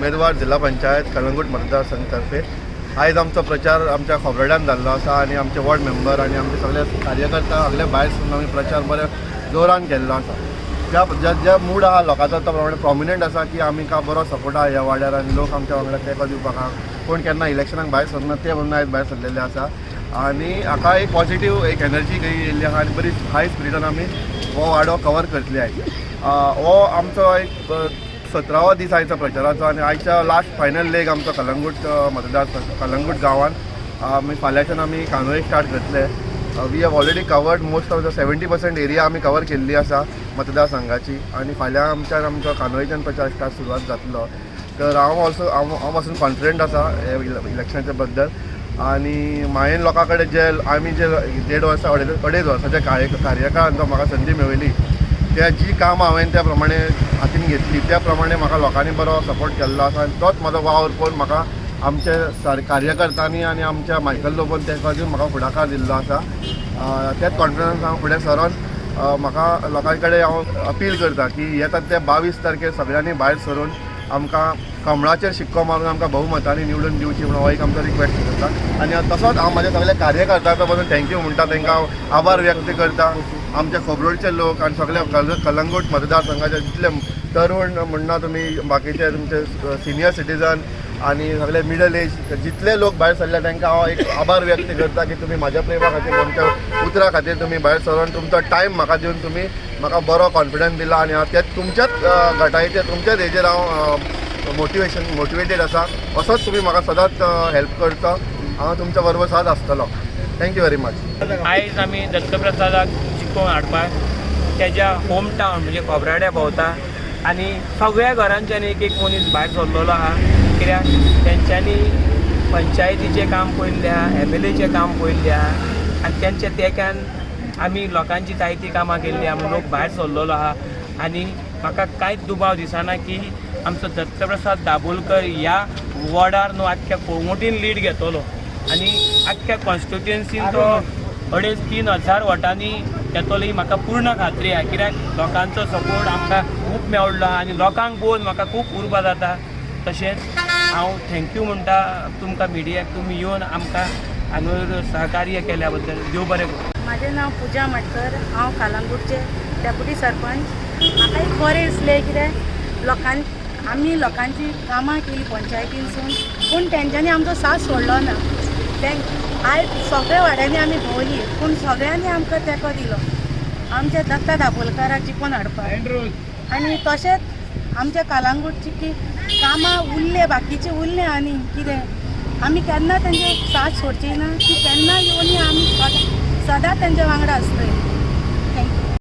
उमेदवार जिल्हा पंचायत कळंगूट मतदारसंघतर्फे. आयज आमचो प्रचार आमच्या खोब्राड्यान जाल्लो आसा आनी आमचे वॉर्ड मेंबर आनी आमचे सगळे कार्यकर्ता सगळे भायर सरून आमी प्रचार बऱ्या जोरान केल्लो आसा. ज्या ज्या ज्या मूड आहा लोकांचो तो प्रमाणे प्रॉमिनंट आसा की आमी का बरो सपोर्ट आहा ह्या वाड्यार आनी लोक आमच्या वांगडा तेंको दिवपाक आहा. कोण केन्ना इलेक्शनाक भायर सरना ते म्हणून आयज भायर सरलेले आसा आनी हाका एक पॉझिटीव एक एनर्जी येयल्ली आहा आनी बरी हाय स्पिरिटान आमी हो वाडो कवर करतले आयज. हो आमचो एक 17वो दीस आयचो प्रचाराचो आनी आयच्या लास्ट फायनल लेग आमचो कलंगूट मतदार कलंगूट गांवान. आमी फाल्यांच्यान आमी कानोळे स्टार्ट करतले. We have already covered most of the 70% area आमी कवर केल्ली आसा मतदारसंघाची आनी फाल्यां आमच्यान आमचो कानोळेच्यान प्रचार स्टार्ट सुरवात जातलो. तर हांव ऑल्सो हांव हांव पासून कॉन्फिडंट आसा हे इलेक्शनाच्या बद्दल आनी मायेन लोकां कडेन जे आमी जे देड वर्सां अडेज अडेज वर्साच्या कार्यकाळान जो म्हाका संदी मेळ्ळी, त्या जी कामां हांवें त्या प्रमाणे हातीन घेतली, त्या प्रमाणे म्हाका लोकांनी बरो सपोर्ट केल्लो आसा आनी तोच म्हजो वावर पळोवन म्हाका आमच्या सार कार्यकर्त्यांनी आनी आमच्या मायकल लोबोन तेका दिवन म्हाका फुडाकार दिल्लो आसा. त्याच कॉन्फिडन्स हांव फुडें सरोन म्हाका लोकां कडेन हांव अपील करता की येता ते 22 तारखेर सगळ्यांनी भायर सरून आमकां कमळाचेर शिक्को मारून आमकां बहुमतांनी निवडून दिवची म्हणून हो एक आमचो रिक्वेस्ट करता. आनी तसोच हांव म्हाज्या सगळ्या कार्यकर्त्यांचो पासून thank you म्हणटा, तांकां हांव आभार व्यक्त करता. आमच्या खोब्रोडचे लोक आनी सगळे कलंगूट मतदारसंघाचे जितले तरुण म्हणना तुमी, बाकीचे तुमचे सिनियर सिटीजन आनी सगळे मिडल एज जितले लोक भायर सरले, तांकां हांव एक आभार व्यक्त करता की तुमी म्हाज्या प्रेमा खातीर, तुमच्या उतरा खातीर तुमी भायर सरून तुमचो टायम म्हाका दिवन तुमी म्हाका बरो कॉन्फिडन्स दिला आनी हांव ते तुमच्याच गटायेचेर, तुमच्याच हेजेर हांव मोटिवेटेड आसा. असोच तुमी म्हाका सदांच हेल्प करचो. हांव तुमच्या बरोबर सदांच आसतलो. Thank you very much. आयज आमी दत्तप्रसादाक जिखोवन हाडपाक तेज्या होम टावन म्हणजे खोबराड्या भोंवता आनी सगळ्या घरांच्यान एक एक मनीस भायर सरलेलो आहा, कित्याक तेंच्यांनी पंचायतीचें काम पळयल्लें आहा, एमएलएचें काम पळयल्लें आहा आनी तेंच्या तेंक्यान आमी लोकांची जायतीं कामां केल्लीं आहा म्हणून लोक भायर सरलेलो आहा. आनी म्हाका कांयच दुबाव दिसना की आमचो दत्तप्रसाद दाबोलकर ह्या वॉर्डार न्हू, आख्ख्या कळंगुटीन लीड घेतलो आनी आख्ख्या कॉन्स्टिट्युएन्सीन तो 2.5-3 हजार वोटांनी येतलो ही म्हाका पूर्ण खात्री आहा, कित्याक लोकांचो सपोर्ट आमकां खूब मेवडलो आहा आनी लोकांक पळोवन म्हाका खूब उर्बा जाता. तशेंच हांव thank you म्हणटा तुमकां मिडियाक, तुमी येवन आमकां हांगा सहकार्य केल्या बद्दल. देव बरें करूं. म्हाजें नांव पुजा मटकर. हांव कालांगूटचे डेप्युटी सरपंच. म्हाका एक बरें दिसलें, कित्याक आमी लोकांची कामां केली पंचायतीनसून, पूण तेंच्यांनी आमचो साथ सोडलो ना. ते आयज सगळ्या वाड्यांनी आमी भोंवली, पूण सगळ्यांनी आमकां तेंको दिलो आमच्या दत्ता दाबोलकाराक जिखोवन हाडपाक. आनी तशेंच आमच्या कालांगूटची की कामां उरले, बाकीचे उरले आनी कितें आमी केन्ना तेंचे साथ सोडची ना. ती केन्ना येवनी आमी सदां सदां तेंच्या वांगडा आसतली.